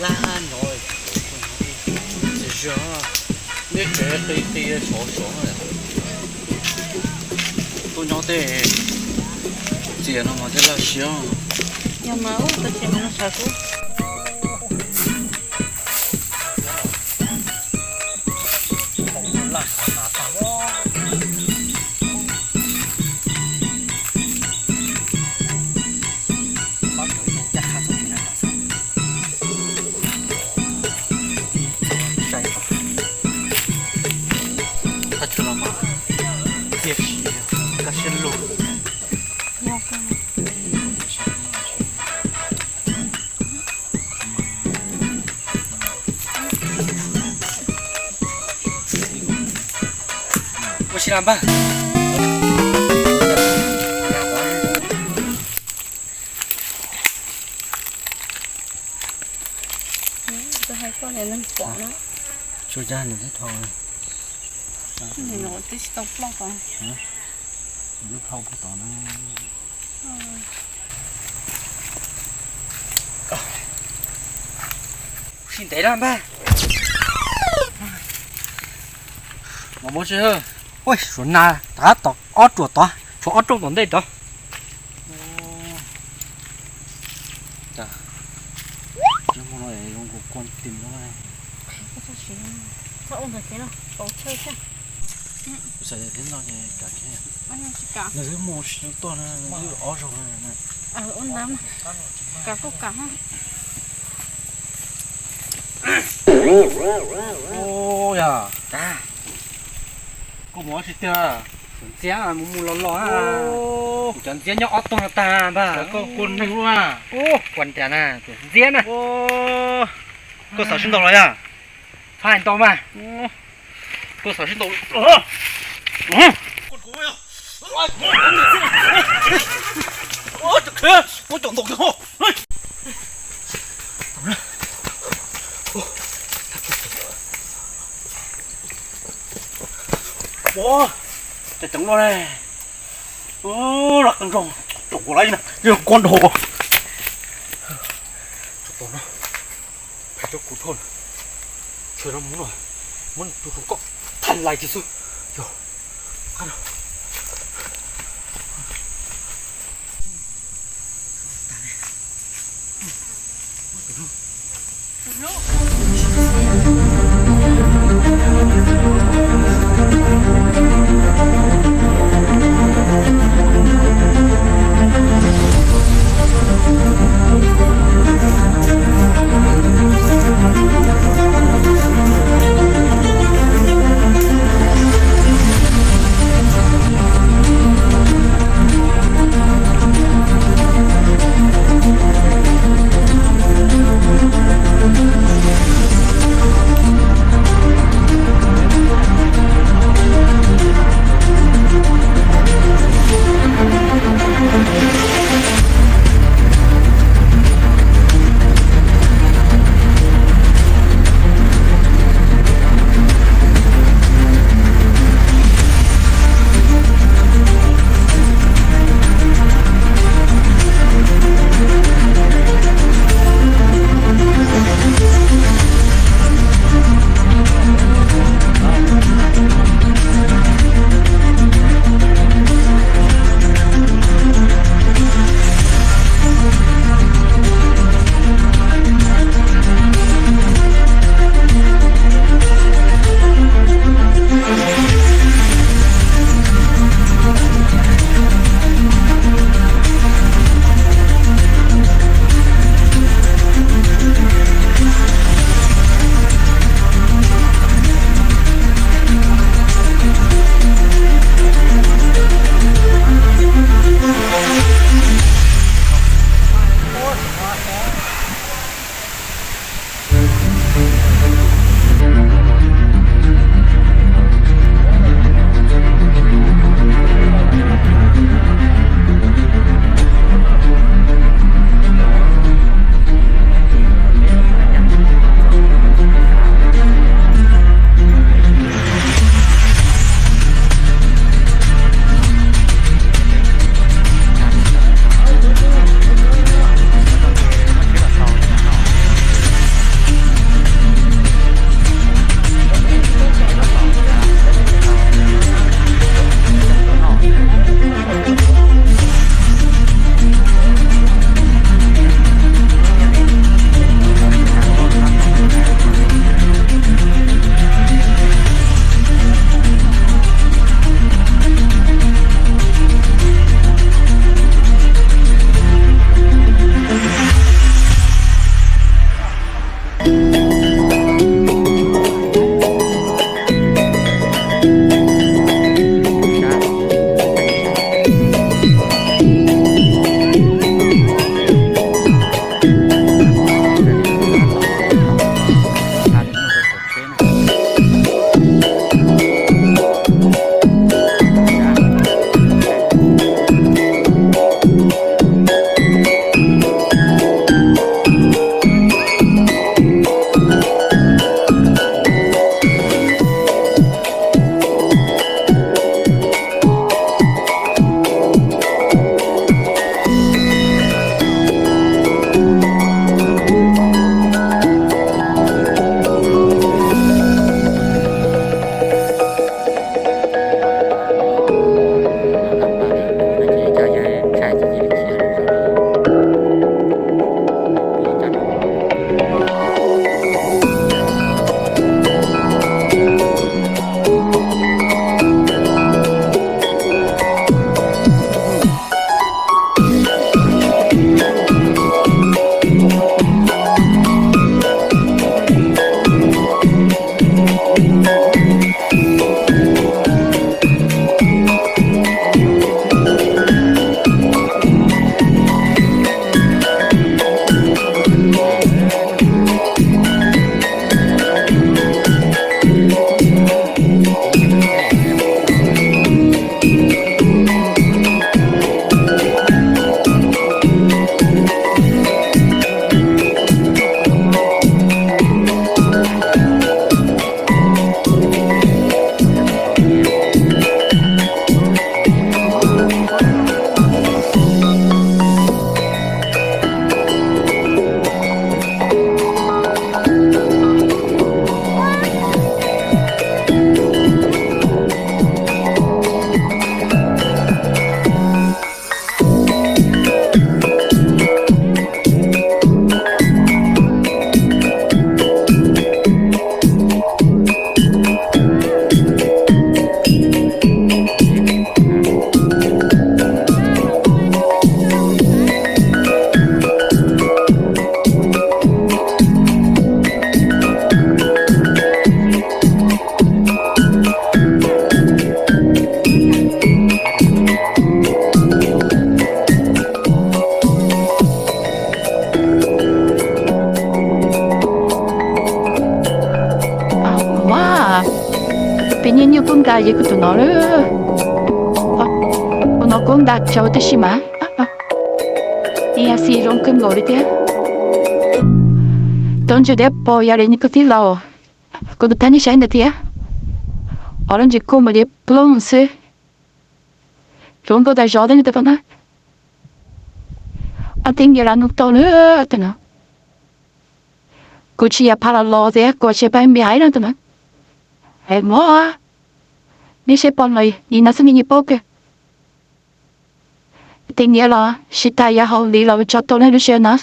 Laj no, txiv zog, nej tsev qi qi sov sov. Tuaj nyob tej txias no mas tej laj siab. Yog mas ub, tau tsis no sawv xwb. Tag chaw no mas txias siab, kaj siab lug. Ua si las npawg. Tsuas yog nws thiab dhau. Nws twb tsis tau ploj tod. Lub plhaub puag tod na. Sib ntev lawm npawg. Los muab seb. Ua suav na, rov qab tom ob ruam tod, tshuav ob rooj tom ntej rov. Tsis muaj no zoo nkaus kua tim no. Kuv xav tias thiab no ces kav kiag. Nws twb mus tsis tuaj na, nws twb ob zaug na. Ua ntawd, kav kuj kav. Ua yog, koj mus tsis tiag. Ntxiab mus mus los los. Cov ntxiab nyob ob tog no tag npawg. Koj kua neeg ua. Ua nrad na, tus ntxiab na. Koj xav sib ntaus los yog? Txhob hais ntau mas. Koj xav sib ntaus. Muab cov ntaus kiag ho. Ua, cas ceev luaj ne. Ua, laj qeej zog, tsoom kuv lawm na, yeej kuab nrog. Tsoom no, phem rau kuv dhau na. Tsuas yog mus no, muab nws tus hluas nkauj thaiv lais kiag xwb. Yog, qab no. Nqa yog kuv tus no lawm. Tus no kuj nqa tsau tib si mas. Ib yam xis zoo kawg nkaus li thiab. Tau ntsis thiab pom yog li nws kuj tib laus. Kuv tus thab nej saib ntawd thiab. Ob lub ntsis kuj mas li ploog xwb. Zoo nkauj tas zog thiab tus no na. Ob tib nyias los nug tau lawm tus no. Kuv tsis yog pha los los thiab kuv tsis pab npias ib no tus no. Hais mob, nej saib pom los nim no xwb nws nyiam paub kawg. Tej niam los sib tham yog hauv li los tso tau lub sij hawm no,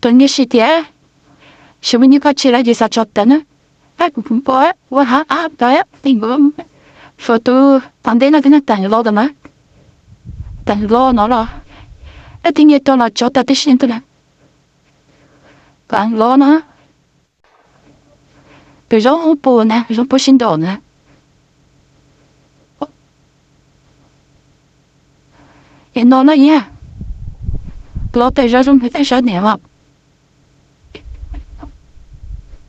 tus niam sib thiab, sib muaj nyiaj koj tsis lawm ces xav tso tawm na. Kuv pom ua ha ab tawm, fo tus tau ntej no thiab na, tas los tawm na, tas los no los, tej niam tau los tso tawm tib si tus na, tas los no. Pem zoo pus na, zoo pus sib ntaus na. Es no na yog los tej zos zoo tej zos niam os.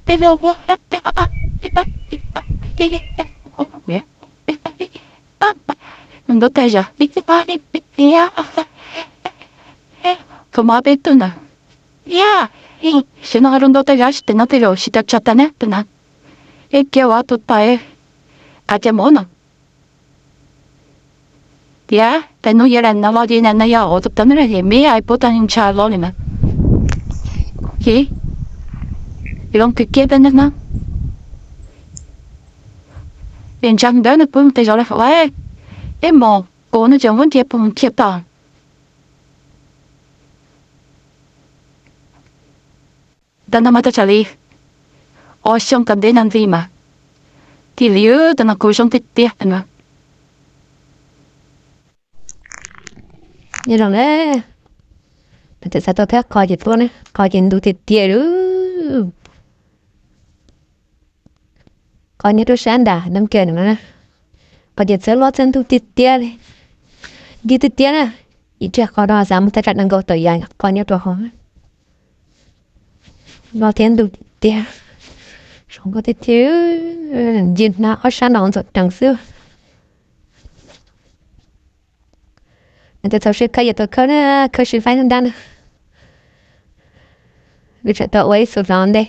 Tej zos, tus ntau tej zos, tus mab peb tug ntawd. Yog, xyov no zoo ntau tej zos, tej no tej zos tsis tau tso tag na tus na. Ib kiag ua tus tau, kav cov mov no. Tias tais nus yog lam no los ces lam no yog ua tus tau na ces me hais puab tau ntsha los li mas. Ces zoo kawg kiag tej no. Pem ntsa ntawd nws puab tes zov li hauv ib mos kuv no ces muab nrhiav puag nrhiav tod. Ntawm no mas tau tsam li ob xyoo kaum ntej no ntxiv mas, thiaj li tab no kuv zoo tiag tiag no. Nyob zoo na, txawm xav tau thiab qhov ces tuaj ne, qhov ces ntug tiag tiag li. Qhov nyob rau sab nram Nam Kiv no, qhov ces txawj loj txawj ntug tiag tiag li, ntug tiag tiag na. Ib tsam qhov no xav mus thaj tsam nees nkaum tawm yam qhov nyob rau hauv. Loj thiab ntug tiag tiag, zoo nkauj tiag tiag, ncig hnab ob sab no ntxuam rees xwb. Nws txaus siab khawb yog tau khawb na, khawb sib faib nruab nrab na. Lwm tsam tau ua ib xu hlov ntej,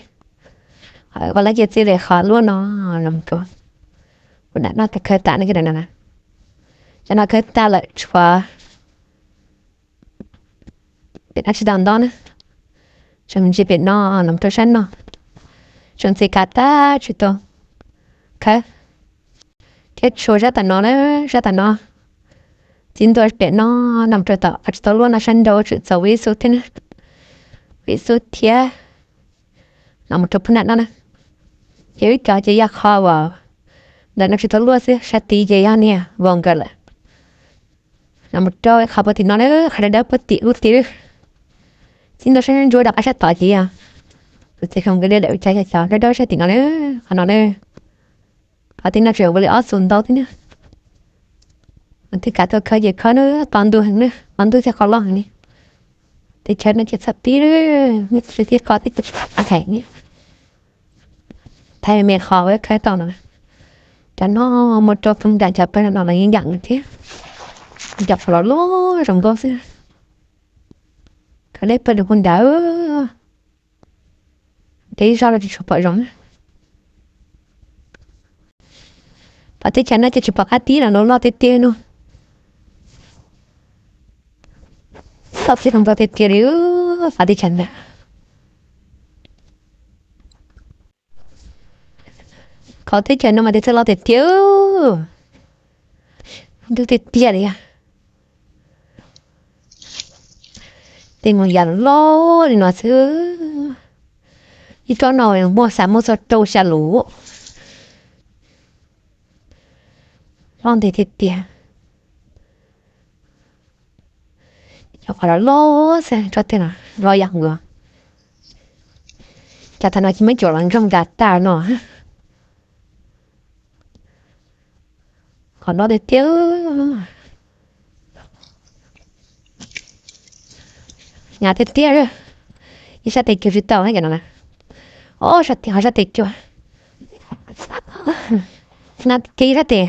ua lawv cia txij li qhov luaj no los rau, kuv dam noj tas khawb tas ne, cov no khawb tas lawm tshuav pem no tsis tau nto na, tseem ntsis pem no los rau sab no, tseem txiv kav tag tsis tau khawb. Thiab tshuav sab tam no na, sab tam no, txiv ntua pem no, no rau tom tsis tau luaj no sab nraud tseem txaus ua ib xu thiab na, ua ib xu thiab. No mus rau phub nam no na, ces ib cov ces yog qhov uas ntawm no tsis tau luaj xwb, sab tid ces yog niag vau nkawd lawm. No mus rau qhov puag tim no na, qhov dawb dawb puag tim lub tid. Txiv ntua sab ntsuab rov qab sab tod ces yog tus txiv hloov nkawd li lawm, ua cas yog cov dawb dawb sab tim no na, qhov no na. Qhov tim no tseem ua li ob xu ntau thiab na. Twb kav tuaj khawb ces khawb na, qhov ntug heev na, qhov ntug thiab qhov loj heev li. Teb chaws no ces txhaj tib, tib qhov tib, thaij me qhov ua khawb tau no. Cov no mus rau phoo nram cov pawg no los yeej yam nkaus thiab. Cov qhov los loj zoo nkauj xwb. Khawb deb pawg lug puag nrad. Ces ib zog los tsis tshua pom zoo. Qhov teb chaws no ces tsis pom qab tib los loj tiag tiag no. Loj tib zoo nkauj tiag tiag li, qhov teb chaws ntawd. Qhov teb chaws no mas txawj loj tiag tiag, ntug tiag tiag li. Tej mus yam loj li no xwb. Ib tsob no muaj xav muaj txog rau xya lus. Loj ntev tiag tiag. Cov qhov loj loj xwb, tsob twg no loj yam nkaus. Cov thaum no cia muab cuam los ntsoog nkas tag no. Qhov loj tiag tiag. Hnyav tiag tiag. Ib sab tes kiag tsis tau na cov no na. Ob sab tes, ob sab tes cuag. Hnyav kiag ib sab tes.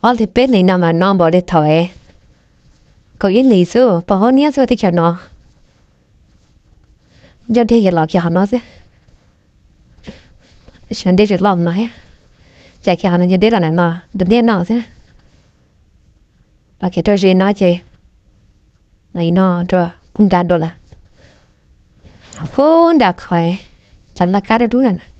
Ob hlis peb hlis no mas no npaum li thaum kaum ib hlis xwb, pom hauv niab xwb teb chaws no. Ncauj dej ces los kiag hauv no xwb. Sawv dej tsis loj no thiab. Cais kiag hauv no ces deb los ntawm no, ntawm dej no xwb. Los kiag rau ze no ces no rau pub nra dua lawm. Pub nra qhov cov laj kab dub dub na.